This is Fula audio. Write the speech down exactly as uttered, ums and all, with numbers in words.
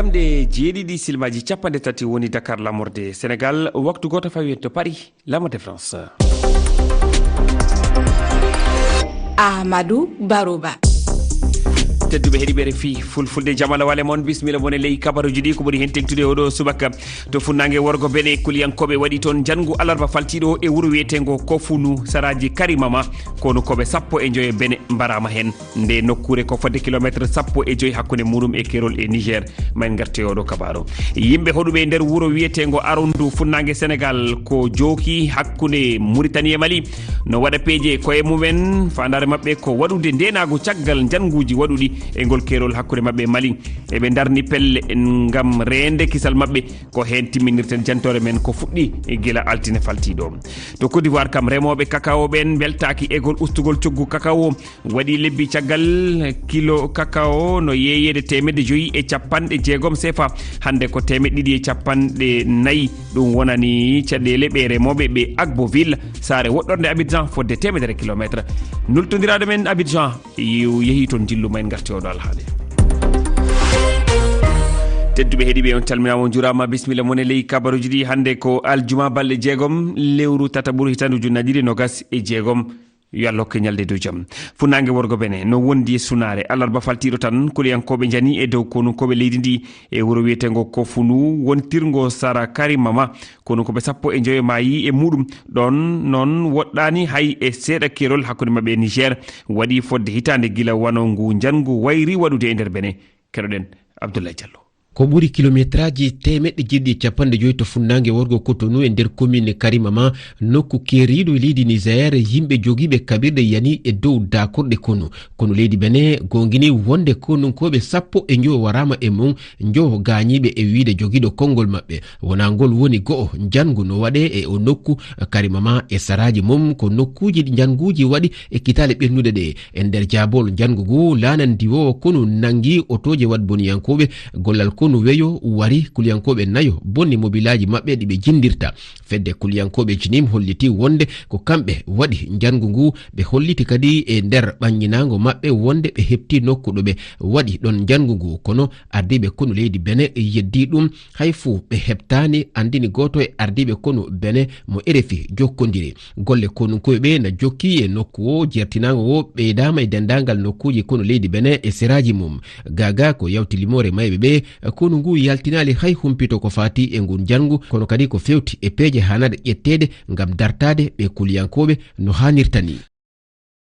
Ɗe jeeɗiɗi silmaji capanɗe tati woni Dakar lamorde Sénégal, waktu gooto fawi en to Paris, lamorde France. Amadou Baroba. Tedduɓe heɗiɓe R F I Fulfulde, jamala wale mon, bismilla mon e ley kabaruji ɗi. Ko ɓuri hen tengtude oɗo subaka to funnaange worgo Bene, kuliyankooɓe waɗi toon njanngu alarba faltiiɗo e wuro wiyeteengo Kofunu, saraaji Karimama. Konukooɓe sappo e njoyo Bene mbaraama heen. Nde nokkuure ko fodde kilomeetre sappo e joy hakkunde muɗum e Kerol e Niger. Ma en ngartu e oɗo kabaaru. Yimɓe hoɗuɓe e nder wuro wiyeteengo Arondu, funnaange Senegal, ko jooki hakkunde Muritani e Mali, no waɗa peeje koye mumen. Faandaare maɓɓe ko waɗude ndeenaagu caggal njannguuji waɗuɗi e ngol keerol hakkunde maɓɓe e Mali. Eɓe ndarni pelle ngam reende kisal maɓɓe. Ko heen timminirten jantoore men ko fuɗɗi gila altine faltiiɗo. To Côte d'Ivoire kam, remooɓe kakao ɓen mbeltaaki e ngol ustugol coggu kakao. Waɗi lebbi caggal kilo kakao no yeeyeede teemedde joyi e capanɗe jeegom sefa. Hannde ko teemedde ɗiɗi e capanɗe nayi. Ɗum wonani caɗeele ɓe remooɓe ɓe Agboville, saare woɗɗorde Abidjan, fodde teemedere kilomeetre. Nultondiraaɗo men Abidjan, yew-, yehi toon, dillu ma en ngarti oɗo alhaali. Tedduɓe heɗiiɓe, on calminaama, on njuuraama, bismilla mon e ley kabaruuji ɗi. Hannde ko aljuma, balɗe jeegom, lewru tataɓuru, hitaande ujunnaji ɗiɗi e nogas e jeegom. Yo Allah hokke ñalde dow jam. Funnaange worgo Bene no wondi e sunaare. Alarba faltiiɗo tan, kuliyankooɓe njani e dow konukooɓe leydi ndi e wuro wiyeteengo Kofunu, wontirngo sara Karimama. Konukooɓe sappo e njoyo maayi e muɗum. Ɗon noon woɗɗaani hay e seeɗa keerol hakkunde maɓɓe e Niger. Waɗi fodde hitaande gila wano ngu njanngu wayri waɗude e nder Bene. Keɗoɗen Abdoulaye Diallo. Ko ɓuri kilometraaji teemeɗɗe jeeɗiɗi e capanɗe joy to funnaange worgo Cotonou, e nder commune Karimama, nokku keeriiɗo e leydi Niger, yimɓe jogiiɓe kaɓirɗe yani e dow daakorɗe konu. Konu leydi Bene goongini wonde konunkooɓe sappo e njoyo waraama e mum, njoyo gaañiiɓe e wiyde jogiiɗo konngol maɓɓe. Wonaa ngol woni go'o njanngu no waɗee e o nokku, Karimama e saraaji mum ko nokkuuji njannguuji waɗi e kitaale ɓennuɗe ɗe. E nder jaabol njanngu ngu, laana ndiwoowo konu nanngi otooje waɗboniyankooɓe. Gollal konu weyo wari, kuliyankooɓe nayo bonni mobilaaji maɓɓe ɗi ɓe jinndirta. Fedde kuliyankooɓe JNIM holliti wonde ko kamɓe waɗi njanngu ngu. Ɓe holliti kadi e nder ɓannginaango maɓɓe wonde ɓe heɓti nokku ɗo ɓe waɗi ɗon njanngu ngu. Kono ardiiɓe konu leydi Bene yeddi ɗum. Hay fuu ɓe heɓtaani anndini gooto e ardiiɓe konu Bene mo R F I jokkondiri. Golle konunkoyɓe na jokki e nokku o, jertinaango o ɓeydaama e denndaangal nokkuuji konu leydi Bene e seraaji mum. Gaagaa ko yawti limoore mayɓe ɓe, konu ngu yaltinaali hay humpito ko faati e ngun njanngu, kono kadi ko fewti e peeje haanaaɗe ƴetteede ngam dartaade ɓe kuliyankooɓe no haanirta ni.